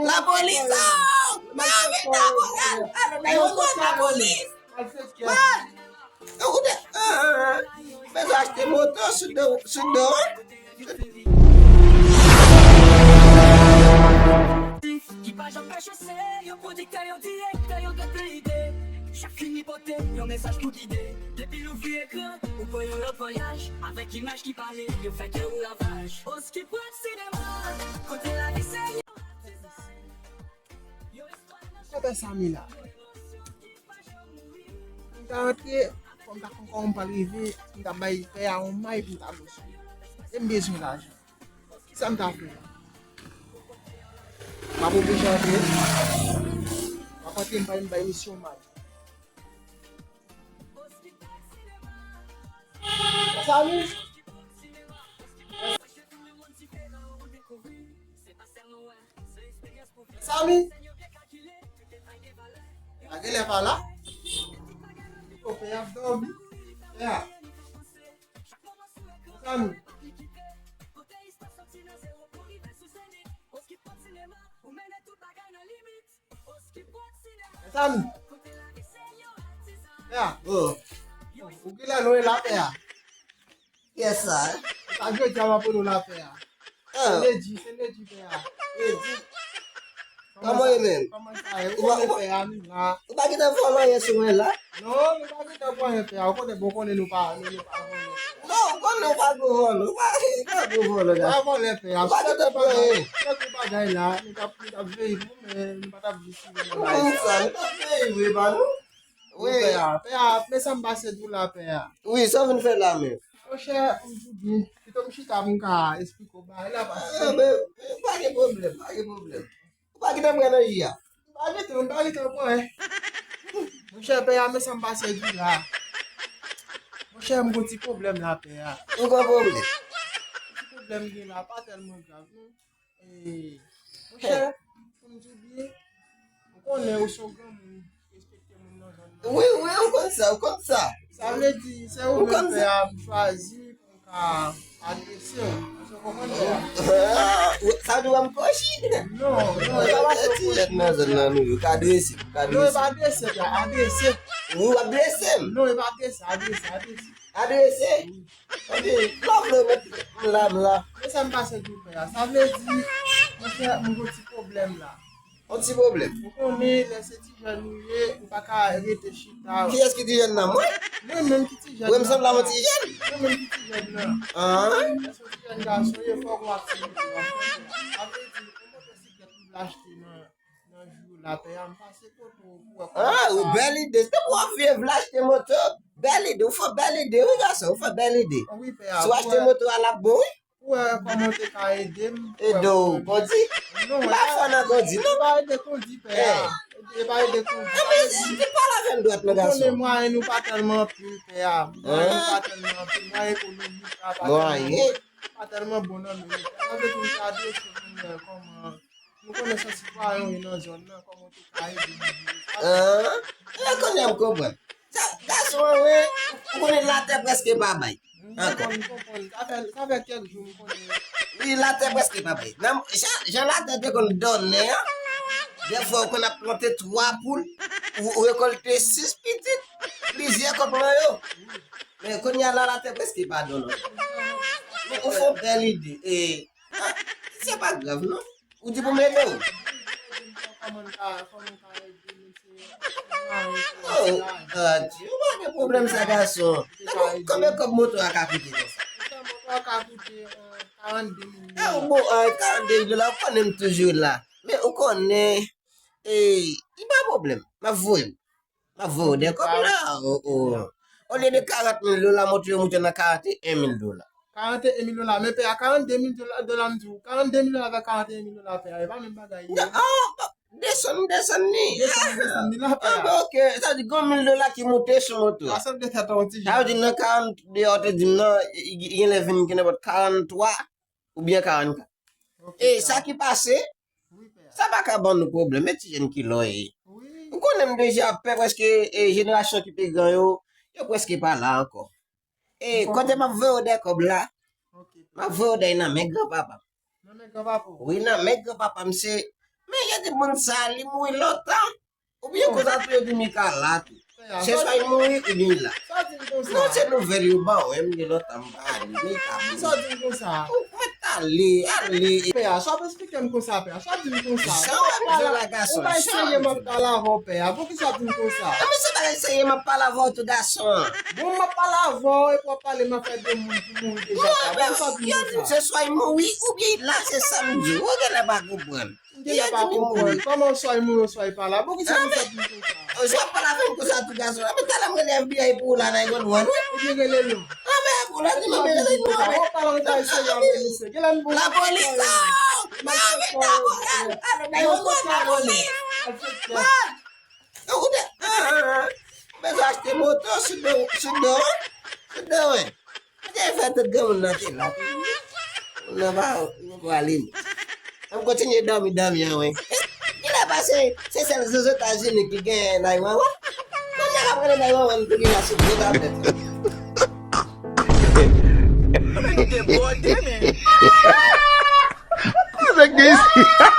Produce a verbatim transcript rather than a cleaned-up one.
Lapolis, oh! Mwen anvi lapolis! Alò, nan yon zòn lapolis! Mwen! Ou te, ah, ah, ah. Bezwen achte moto sou do, sou do. Ki pa janm pèche, se yon pwodiktè, yon direktè, yon gad de ide. Chak fim li pote yon mesaj pou gide. Depi l ouvri ekran, ou pran yon lòt vwayaj. Avèk imaj ki pale, yo fè kè ou ravaj. Oski Prod Sinema, kote lavi se yon atizay. Yon istwa nan Kote Samy la? M ta rantre, fò m ta konn kòman m pral rive, m ta bay pè a yon may pou m ta lwe sou li. E m bezwen lajan. Kisa m ta fè? M ap oblije antre. M ap antre, m bay, m bay misye yon may. Samy! Samy! A genlè pa la? Yo pè ap dòmi. Pè a. Samy! Samy! Pè a. Oh. Ou genlè lwen la, pè a. Kiyès sa, eh? Sa jodi a m ap rele w la, pè a. Ah. Se Lady, se Lady, pè a. Lady. Kòman ye menm? Kòman sa ye? Ou pa, ou pa, pè a, nou la. Ou pa gentan vòlò anyen sou mwen la? Non, nou pa gentan pran anyen, pè a. Ou konnen, bon, konnen nou pa, nou, nou pa vòlò. Non, ou konnen ou pa gwo vòlò. Ou pa, ou pa gwo vòlò, gason. Pa vòlò, pè a. Ou pa gentan pran anyen. Kèk bagay la, nou t ap, nou t ap veye pou, men nou pa t ap jis rive nan bagay sa. Kòman sa? Nou t ap veye vre, pa nou? Wi. Pè a, pè a, men sa m pase di w la, pè a. Wi, sa w vin fè la menm? Monchè, m di w byen, pito m chita pou m ka esplike w bagay la, paske... Ah, men, men, pa gen pwoblèm, pa gen pwoblèm. Ou pa gentan pran nan ji a? M pa gentan, m pa gentan pran, eh. Monchè, pè a, men sa m pase di w la. Monchè, m gon ti pwoblèm la, pè a. Ou gon pwoblèm? Ti pwoblèm gen la, pa tèlman grav, non. Eh, monchè, pou m di w byen, ou konnen ou se yon granmoun, respekte moun nan zòn nan. Wi, wi, ou konn sa, ou konn sa. Sa vle di, se ou menm, pè a, m chwazi pou m ka adrese w. Èske w konprann, pè a? Ah, ou, sa vle di w wè m kochi? Non, non, e pa paske w kochi, pè a. Ti jèn nan zòn nan nou, ou ka adrese m, ou ka adrese m. Non, e pa adrese, pè a, adrese. Wi, w ap adrese m. Non, e pa adrese, adrese, adrese. Adrese? Wi. Anpi, lè w vle w mèt, m la, m la. Men sa m pase di w, pè a. Sa vle di, monchè, m gon ti pwoblèm la. Yon ti pwoblèm? Ou konnen, lè se ti jèn ou ye, ou pa ka rete chita. Kiyès ki ti jèn nan? Mwen? Mwen menm ki ti jèn nan. Mwen, m sanble avè yon ti jèn? Mwen menm ki ti jèn nan. Ah. Lè se yon ti jèn gason ye, fò w gon aktivite w ap fè. Sa vle di, yon motosiklèt m vle achte nan nan jou la, pè a, m pase kote w pou wè kòman... Ah, ou bèl ide. Se pou w ap viv la, achte moto. Bèl ide. Ou fè bèl ide, wi, gason. Ou fè bèl ide. Wi, pè a. Si w achte moto a, l ap bon, wi. Pou wè kòman w te ka ede m. Ede w kondi? Non, m pa fò nan kondi, non. E pa ede kondi, pè a. E pa ede kondi. Anben, te pale avè m dwat, non, gason. Ou konnen mwayen nou pa tèlman anpil, pè a. Mwayen nou pa tèlman anpil. Mwayen ekonomik la pa tèlman bon. Mwayen. Pa tèlman bon nan men nou. Sa vle di m ta adrese moun, eh, kòman Nou konnen se sitwayen w ye nan zòn nan, kòman w te ka ede nou jere sa? Ah, e kounye a m konprann. Sa, gason an, wi, ou konnen latè prèske pa bay. M konprann, m konprann. Sa fè, sa fè kèk jou m konnen. Wi, latè prèske pa bay. Nan, jan, jan latè te konn donnen an, dèfwa ou konn ap plante twa poul, ou, ou rekòlte sis pitit, plizyè kòb nan yo. Men kounye a la, latè prèske pa donnen. Men ou fè yon bèl ide. E, ah, se pa grav, non. Ou di pou m ede w? Oh, ah, Dye, ou pa gen pwoblèm sa, gason. Konbyen, konbyen kòb moto a ka koute konsa? Moto a ka koute, eh, karannde mil dola. Ah, bon, eh, karannde mil dola, ou konnen m toujou la. Men ou konnen, eh, li pa pwoblèm. M ap voye l. M ap voye w de kòb la. Oh, oh. Olye de karant mil dola, moto yo moute nan karant e en mil dola. Karant e en mil dola, men pè a, karannde mil dola, dola m di w. Karannde mil dola avèk karant e en mil dola, pè a, e pa menm bagay yo. Ah, desann, desann li. Desann, desann li la, pè a. Ah, bon, ok. Sa di gon mil dola ki moute sou moto a. Sa sanble tèt yon ti jan. Sa vle di nan karant, deyò te di m nan, i, i, i genlè vin gen nenpòt karant twa oubyen karant kat. Ok, e sa ki pase, wi, pè a. Sa pa ka ban nou pwoblèm, e ti jèn ki lò ye. Wi. Ou konnen m deja pè, prèske, e, jenerasyon ki pi gran yo, yo prèske pa la ankò. E, kote m ap voye w de kòb la, m ap voye w de nan men granpapa m. Nan men granpapa w. Wi, nan men granpapa m se. Men gen de moun sa, li mouri lontan. Oubyen konsa tou yo di Mika la tou. Se swa li mouri oubyen li la. Sa w di m konsa? Non, se nouvèl yo ban w, men m gen lontan m pa li, Mika mouri. Sa w di m konsa? Ou mèt ale, ale. Pè a, sa w ap eksplike m konsa, pè a? Sa w di m konsa? Jan w ap di la, gason, ou bay serye, m ap pale avè w, pè a. Poukisa w di m konsa? Nan men se bagay serye, m ap pale avè w tou, gason. Bon, m ap pale avè w, epi w ap pale m afè de moun ki mouri deja, pè a. Poukisa w di m konsa? Yo di m se swa li mouri oubyen li la, se sa m di w. Ou genlè pa konprann. M genlè pa konprann. Kòman oswa li mouri, oswa li pa la? Poukisa misye ap di m konsa? Oswa ap pale avè m konsa tou, gason. Epi talè m rele F B I pou ou la nan Iwòl Wòl, wi. Ou byen rele l non. Anben, pou la di m rele l non, anben. Ou pale anba eseye avè misye. Genlè m bon. Lapolis la! Malfektè. Alò, nan Iwòl Wòl, lapolis. Malfektè. Ou te, ah, ah, ah. Bezwen achte moto sou do, sou do, sou do, wi. Te fè tout granmoun nan te la. Moun nan pa, pa prale non. An kontinye dòmi, dòmi an, wi. Kilè pase, se sèl Zozo Etazini ki gen nine one one. Moun nan ap rele nine one one pou li la sou gwo tablèt. Anben nou debòde, men. Kouzè gen isi.